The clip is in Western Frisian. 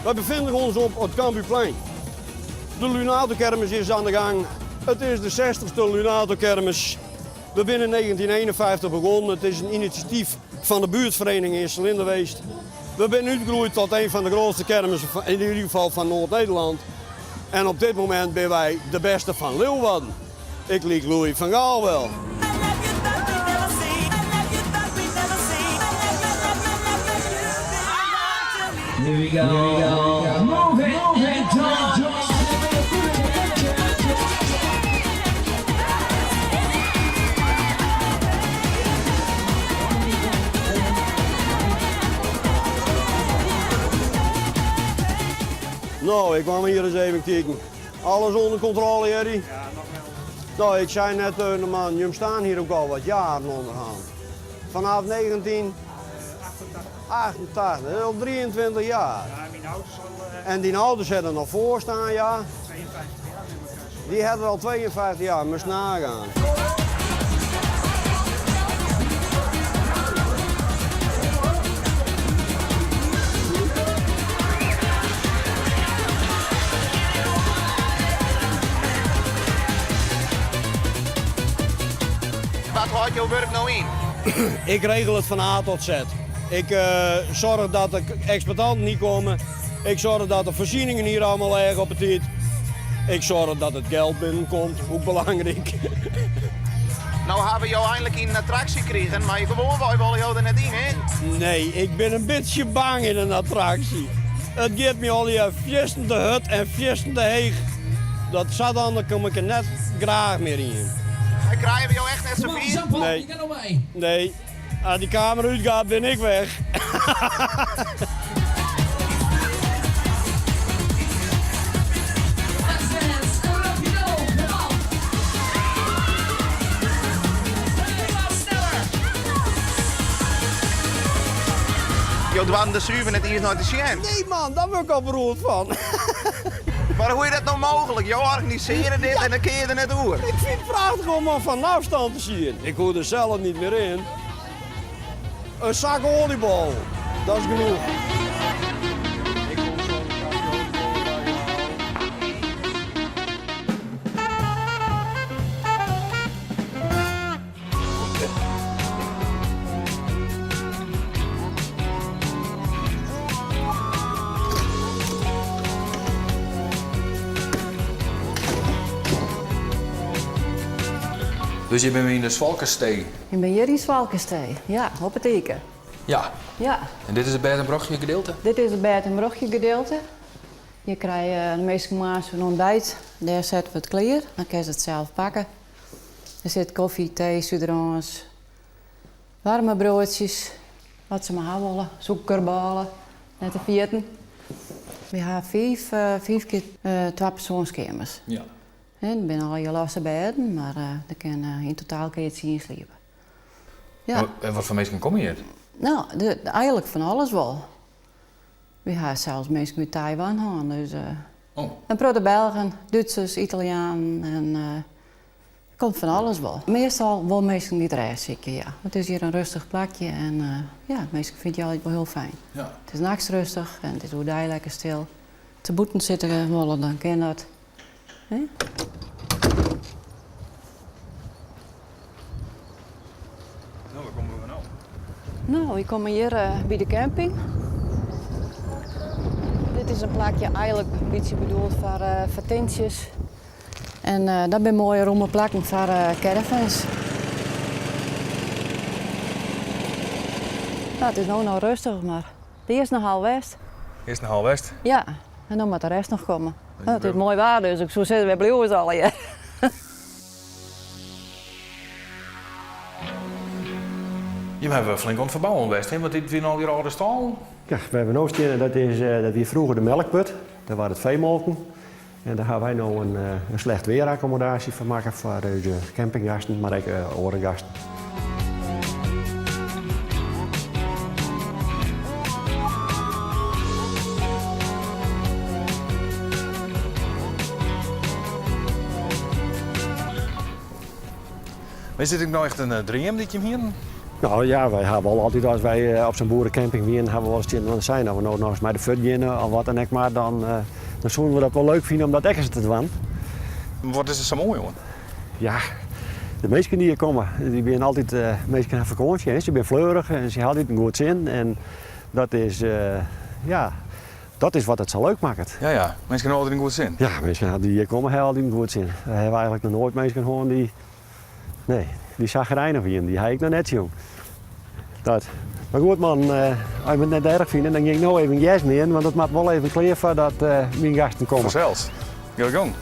Wij bevinden ons op het Cambuurplein. De Lunato-kermis is aan de gang. Het is de 60ste Lunato-kermis. We zijn in 1951 begonnen. Het is een initiatief van de buurtvereniging in Selindeweest. We zijn uitgegroeid tot een van de grootste kermissen, in ieder geval van Noord-Nederland. En op dit moment zijn wij de beste van Leeuwarden. Ik liek Louis van Gaal wel. Here we go. Move it, move it, John. Nou, ik kwam hier eens even kijken. Alles onder controle, Jerry? Ja, nog wel. Nou, ik zei net tegen de man, jullie staan hier ook al wat jaren onderhand. Vanaf 1988, dat is al 23 jaar. Ja, mijn ouders al En die ouders hebben er nog voor staan, ja? 52 jaar met elkaar. Die hebben er al 52 jaar, moest nagaan. Wat hâldt jo wurk no yn? Ik regel het van A tot Z. Ik zorg dat de exploitanten niet komen. Ik zorg dat de voorzieningen hier allemaal erg op het tijd. Ik zorg dat het geld binnenkomt, ook belangrijk. No hawwe jo einlik in attraksje krigen, mar gewoanwei wolle jo der net yn, hè? Nee, ik bin in bytsje bang yn in attraksje. It giet my allegear fierstente hurd en fierstente heech. Dat sadan kom ik der net graach mear yn. En krije we jo echt net sa fier? Nee. Nee. As dy kamera útgaat bin ik weg. Jo doarden der suver net iens nei te sjen. Nee man, daar wurd ik al beroerd fan. Mar hoe is dat no mooglik? Jo organisearje dit en dan kinne je der net oer. Ik fyn it prachtich om him fan afstân te sjen. Ik hoech der sels net mear yn. In sak oaljebollen, dat is genoech. Ik kom zo een zakje oliebollen bij je halen. Dus je bent yn de Swalkerstee. Ik bin hjir yn Swalkerstee, ja, op it Ike. Ja. Ja. En dit is it bêd en brochje gedeelte? Dit is it bêd en brochje gedeelte. Hjir krije de minsken moarns hun ontbijt. Dêr sette we it klear, dan kinne se it sels pakke. Der sit kofje, tee, suderâns, waarme broadsjes, wat se mar ha wolle, sûkerbôle, net te ferjitten. Wy ha fiif, fiif kear twapersoanskeamers. Ja. En der binne allegear losse bêden, mar der kin yn totaal kinne je tsien sliepe. Ja. En wat foar minsken komme hjir? No, eigenlik fan alles wol. Wy ha sels minsken út Taiwan hân, dus Oh. in protte Belgen, Dútsers, Italianen en komt fan alles wol. Meastal wol minsken dy't rêst sykje, ja. It is hjir in rêstich plakje en ja, minsken fine it altyd wol hiel fijn. Ja. It is nachts rêstich en it is oerdei lekker stil. As se bûten sitte wolle, dan kin dat. No, wêr komme we no? No, wy komme hjir by de camping. Dit is in plakje eigenlik in bytsje bedoeld foar foar tintsjes. En dat binne moaie romme plakken foar caravans. No, it is no noch rêstich, mar de earste heal west. Earste heal west? Ja, en dan moat de rest noch komme. It is moai waar, dus ik soe sizze, wy bliuwe se allegear. Jim hawwe flink oan it ferbouwen west, hè? Want dit wiene allegear âlde stâlen. Ja, wêr't we no steane, dat is, dat wie froeger de melkput. Dêr waard it fee molken. En dêr hawwe wy no in, in slecht weerakkommodaasje foar makke foar ús campinggasten, mar ek oare gasten. Is dit ek no echt in dream dy't jim hienen? No ja, wy hawwe wol altyd as wy op sa'n boerecamping wienen, hawwe we wolris tsjin inoar sein, as we no noch ris mei de fuot geane of wat dan ek mar, dan, dan soenen we dat wol leuk fine om dat ek ris te dwaan. Wat is der sa moai oan? Ja, de minsken dy't hjir komme, dy binne altyd minsken ha fakânsje, hè. Se binne fleurich en se ha altyd in goed sin en dat is, ja, dat is wat it sa leuk makket. Ja, ja, minsken ha altyd in goed sin. Ja, minsken dy't hjir komme ha altyd in goed sin. We hawwe eigentlik noch noait minsken hân dy't Nee, dy sagrijnich wienen, dy ha ik noch net sjoen. Dat. Mar goed man, as je it net erch fine, dan gean ik no even gers meanen, want it moat wol even klear foardat myn gasten komme. Fansels. Gean gong.